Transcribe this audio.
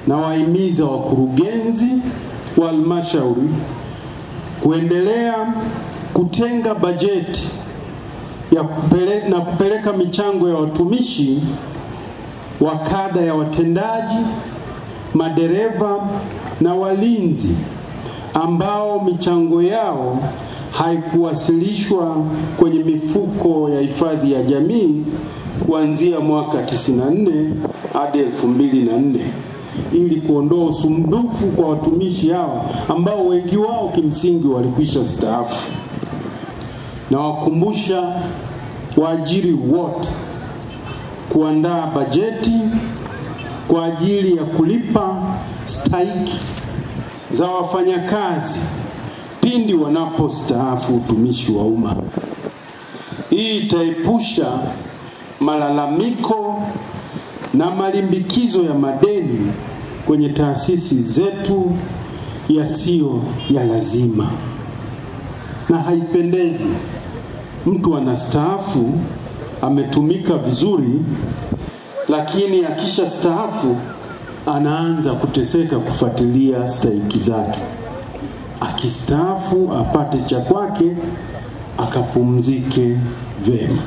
Nawahimiza wakurugenzi wa halmashauri kuendelea kutenga bajeti ya na kupeleka michango ya watumishi wa kada ya watendaji, madereva na walinzi ambao michango yao haikuwasilishwa kwenye mifuko ya hifadhi ya jamii kuanzia mwaka 94 hadi 2004, ili kuondoa usumbufu kwa watumishi hawa ambao wengi wao kimsingi walikwisha staafu. Na wakumbusha waajiri wote kuandaa bajeti kwa ajili ya kulipa stahiki za wafanyakazi pindi wanapostaafu utumishi wa umma. Hii itaepusha malalamiko na malimbikizo ya madeni kwenye taasisi zetu yasiyo ya lazima. Na haipendezi mtu anastaafu, ametumika vizuri, lakini akisha staafu anaanza kuteseka kufuatilia stahiki zake. Akistaafu apate cha kwake, akapumzike vema.